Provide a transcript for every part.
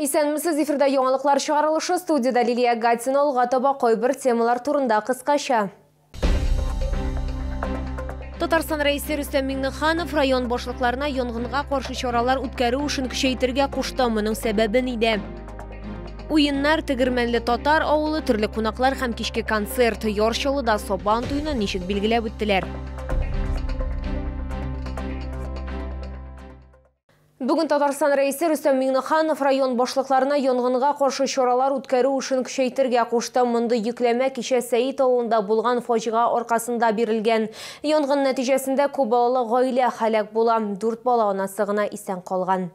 Исәнмесез, эфирда яңалыклар чыгарылышы, студияда Лилия Гатина. Алга таба кайбер темалар турында кыскача. Татарстан Рәисе Рөстәм Миңнеханов район башлыкларына янгынга каршы чаралар үткәрү эшен көчәйтергә кушты. Моның сәбәбе нидә? Уеннар, Тегермәнле татар авылы, төрле кунаклар һәм кичке концерт. Яр Чаллыда Сабан туена ничек билгеләп үттеләр? Бүген Татарстан Рәисе Рөстәм Миңнеханов район башлыкларына янгынга каршы чаралар үткәрү эшен көчәйтергә кушты. Мондый йөкләмә кичә Сәет авылында булган фаҗига аркасында бирелгән. Янгын нәтиҗәсендә күп балалы гаилә һәлак була. 4 бала анасы гына исән калган.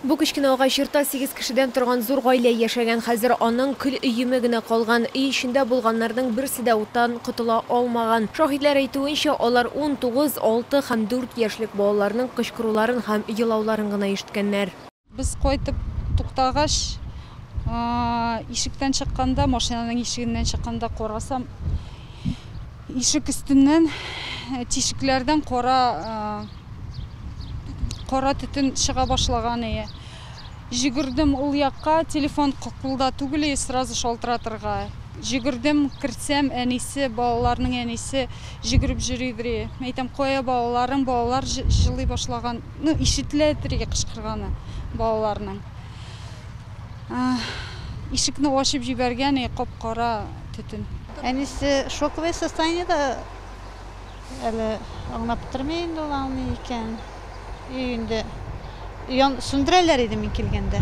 Бу кечкенә агач йортта 8 кешедән торган зур гаилә яшәгән. Хәзер аның көл өеме генә калган. Өй эчендә булганнарның берсе дә уттан котыла алмаган. Шаһитләр әйтүенчә, алар 19, 6 һәм 4 яшьлек балаларның кычкыруларын һәм елауларын гына ишеткәннәр. Без кайтып туктагач, ишектән чыкканда, машинаның ишегеннән чыкканда карасам, ишек өстеннән, тишекләрдән кара төтен чыга башлаган ие. Җигердем ул якка, телефон кулда түгел, сразу шалтыратырга. Җигердем, керсәм, әнисе, балаларның әнисе җигереп йөридер. Әйтәм, кая балаларың, балалар җылый башлаган. Ну, ишетеләдер кычкырганы балаларның. Ишекне ачып җибәргән, кап-кара төтен. Әнисе шоковое состояниедә, әле аңлап тормый инде ул аңлый икән. Өендә сүндерәләр иде мин килгәндә.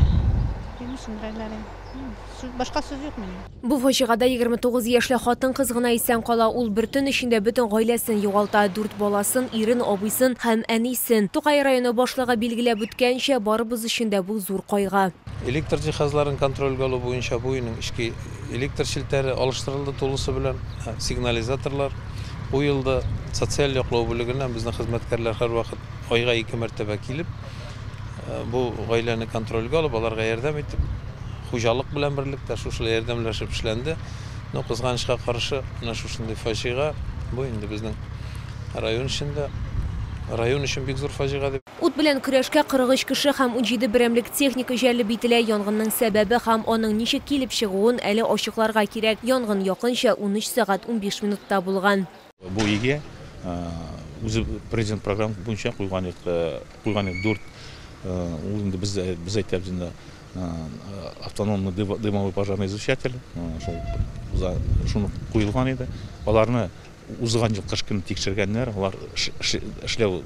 Өйне сүндерәләр иде. Башка сүз юк минем. Бу фаҗигада 29 яшьле хатын-кыз гына исән кала. Ул бер төн эчендә бөтен гаиләсен югалта. 4 баласын, ирен, абыйсын һәм әнисен. Тукай районы башлыгы билгеләп үткәнчә, барыбыз өчен дә бу зур кайгы. Электр җиһазларын контрольгә алу буенча бу өйнең эчке электр челтәре алыштырылды тулысы белән, сигнализаторлар куелды. Социаль яклау бүлегеннән безнең хезмәткәрләр һәрвакыт айга 2 мәртәбә килеп, бу гаиләне контрольгә алып, аларга ярдәм итеп, хуҗалык белән берлектә шушылай ярдәмләшеп эшләнде. Но кызганычка каршы, менә шушындый фаҗига, бу инде безнең район эчендә, район өчен бик зур фаҗига дип. Ут белән көрәшкә 43 кеше һәм 17 берәмлек техника җәлеп ителә. Янгынның сәбәбе һәм аның ничек килеп чыгуын әле ачыкларга кирәк. Янгын якынча 13 сәгать 15 минутта булган. Бу өйгә үзе президент программасы буенча куйган 4, ул инде без әйтәбез инде автономный дымовой пожарный излучатель, шуны куелган иде. Аларны узган ел кыш көне тикшергәннәр, алар эшләү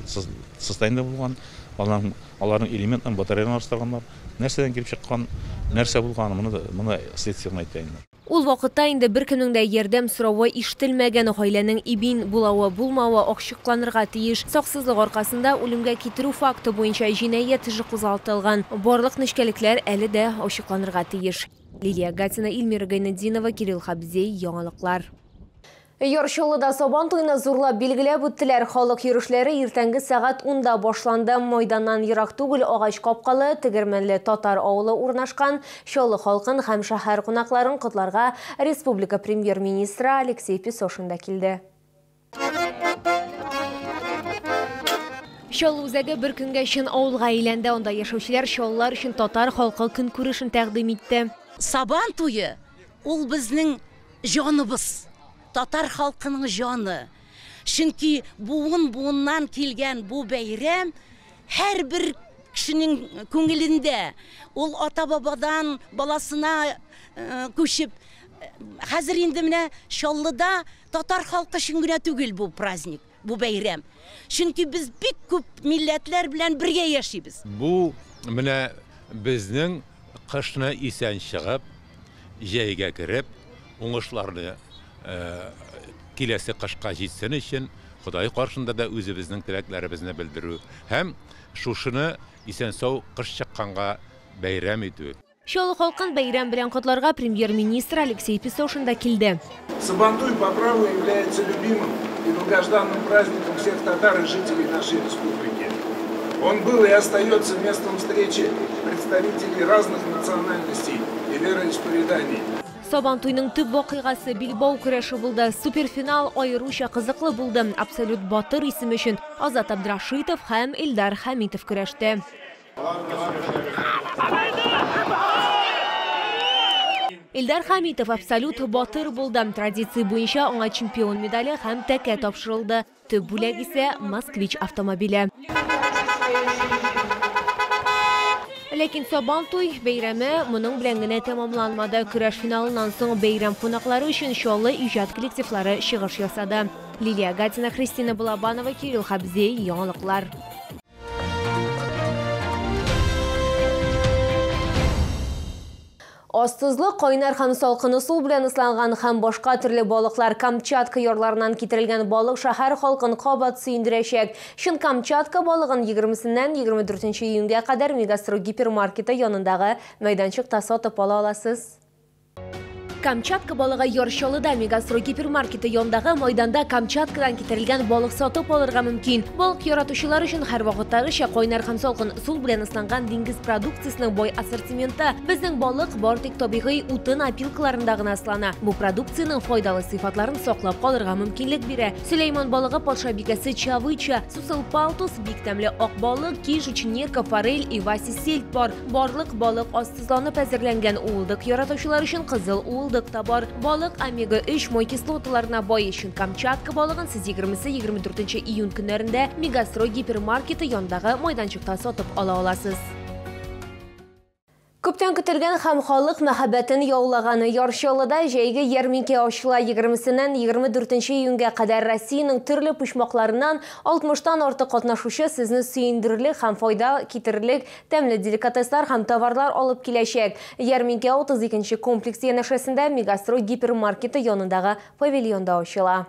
состояниендә булган, аларның элементларын, батареяларын алыштырганнар. Нәрсәдән килеп чыккан, нәрсә булган, моны следствие гына әйтә инде. Ул вакытта инде беркемнең дә ярдәм соравы ишетелмәгән. Гаиләнең ибин булавы булмавы ачыкланырга тиеш. Саксызлык аркасында үлемгә китерү факты буенча җинаять эше кузгатылган. Барлык нечкәлекләр әле дә ачыкланырга тиеш. Лилия Гатина, Эльмира Гайнетдинова, Кирилл Хабзей, яңалыклар. Яр Чаллыда Сабан туйны зурлап билгеләп үттеләр. Халык йөрүшләре иртәнге сәгать 10-да башланды. Майданнан ерак түгел агач капкалы Тегермәнле татар авылы урнашкан. Чаллы халкын һәм шәһәр кунакларын котларга республика премьер-министры Алексей Песошин да килде. Чаллы үзәге бер көнгә чын авылга әйләнде. Анда яшәүчеләр чаллылар өчен татар халкы көнкүрешен тәкъдим итте. Сабан туе ул безнең җаныбыз. Татар халкының җаны. Чөнки буын-буыннан килгән бу бәйрәм һәрбер кешенең күңелендә. Ул ата-бабадан баласына күчеп, хәзер инде менә Чаллыда татар халкы өчен генә түгел бу праздник, бу бәйрәм. Чөнки без бик күп милләтләр белән бергә яшибез. Бу менә безнең кышны исән чыгып, җәйгә кереп, уңышларны киләсе кышка җитсен өчен Ходай каршында да үзебезнең теләкләребезне белдерү һәм шушыны исән-сау кыш чыкканга бәйрәм итү. Чаллы халкын бәйрәм белән котларга премьер-министр Алексей Песошин да килде. Сабантуй по праву является любимым и долгожданным праздником всех татар и жителей нашей республики. Он был и остается местом встречи представителей разных национальностей и вероисповеданий. Сабантуйның төп вакыйгасы билбау көрәше булды. Суперфинал аеруча кызыклы булды. Абсолют батыр исеме өчен Азат Абдрашитов һәм Илдар Хәмитов көрәште. Илдар Хәмитов абсолют батыр булды. Традиция буенча аңа чемпион медале һәм тәкә тапшырылды. Төп бүләк исә «Москвич» автомобиле. Ләкин Сабантуй бәйрәме моның белән генә тәмамланмады. Көрәш финалыннан соң бәйрәм кунаклары өчен Чаллы иҗат коллективлары чыгыш ясады. Лилия Гатина, Христина Балабанова, Кирилл Хабзей, Яңалыклар. Астызлы кайнар һәм салкын ысул белән ысланган һәм башка төрле балыклар Камчатка ярларыннан китерелгән балык шәһәр халкын кабат сөендерәчәк. Чын Камчатка балыгын 20-сеннән 24 июньгә кадәр Мегастрой гипермаркеты янындагы мәйданчыкта сатып ала аласыз. Камчатка балыгы Яр Чаллыда Мегастрой гипермаркеты янындагы майданда Камчаткадан китерелгән балык сатып алырга мөмкин. Балык яратучылар өчен һәрвакыттагыча кайнар һәм салкын ысул белән ысланган диңгез продукциясенең бай ассортименты. Безнең балык бары тик табигый утын опилкаларында гына ыслана. Бу продукциянең файдалы сыйфатларын саклап калырга мөмкинлек бирә. Сөләйман балыгы, патшабикәсе чавыча, сусыл палтус, бик тәмле ак балык, кижуч, нерка, форель, иваси, сельдь бар. Барлык балык астызланып әзерләнгән. Уылдык яратучылар өчен кызыл уылдык та бар. Балык омега-3 май кислоталарына бай. Өчен Камчатка балыгын сез 20-24 июнь көннәрендә Мегастрой гипермаркеты янындагы майданчыкта сатып ала аласыз. Күптән көтелгән һәм халык мәхәббәтен яулаган Яр Чаллыда җәйге ярминкә ачыла. 20-сеннән 24 июньгә кадәр Россиянең төрле почмакларыннан 60-тан артык катнашучы сезне сөендерерлек һәм файда китерерлек тәмле деликатеслар һәм товарлар алып киләчәк. Ярминкә 32 комплекс янәшәсендә Мегастрой гипермаркеты янындагы павильонда ачыла.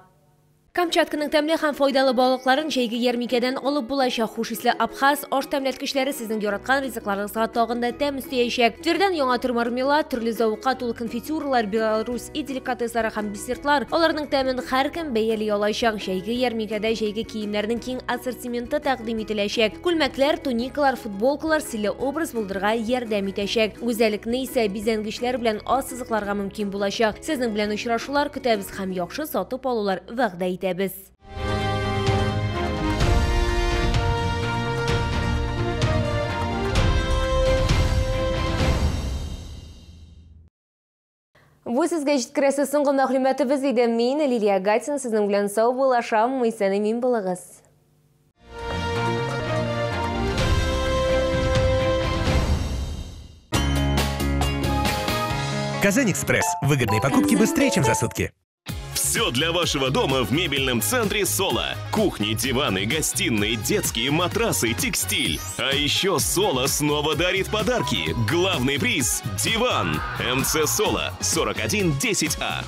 Камчатканың тәмле һәм файдалы балыкларын җәйге ярминкәдән алып булачак. Хуш исле абхаз аш тәмләткечләре сезнең яраткан ризыкларыгызга тагын да тәм өстәячәк. Твердән яңа төр мармелад, төрле зәвыкка тулы конфитюрлар, белорус и деликатеслары һәм десертлар. Аларның тәмен һәркем бәяли алачак. Җәйге ярминкәдә җәйге киемнәрнең киң ассортименты тәкъдим ителәчәк. Күлмәкләр, туникалар, футболкалар стильле образ булдырырга ярдәм итәчәк. Гүзәллекне исә бизәнгечләр белән аз сызыкларга мөмкин булачак. Сезнең белән очрашулар көтәбез һәм яхшы сатып алулар вәгъдә итәбез. Бу сезгә җиткерәсе соңгы мәгълүматыбыз иде. Мин Лилия Гатина сезнең белән сау булашам. Исән имин булыгыз. Казань-Экспресс. Выгодные покупки быстрее, чем за сутки. Все для вашего дома в мебельном центре «Соло». Кухни, диваны, гостиные, детские, матрасы, текстиль. А еще «Соло» снова дарит подарки. Главный приз – диван. МЦ «Соло» 4110А.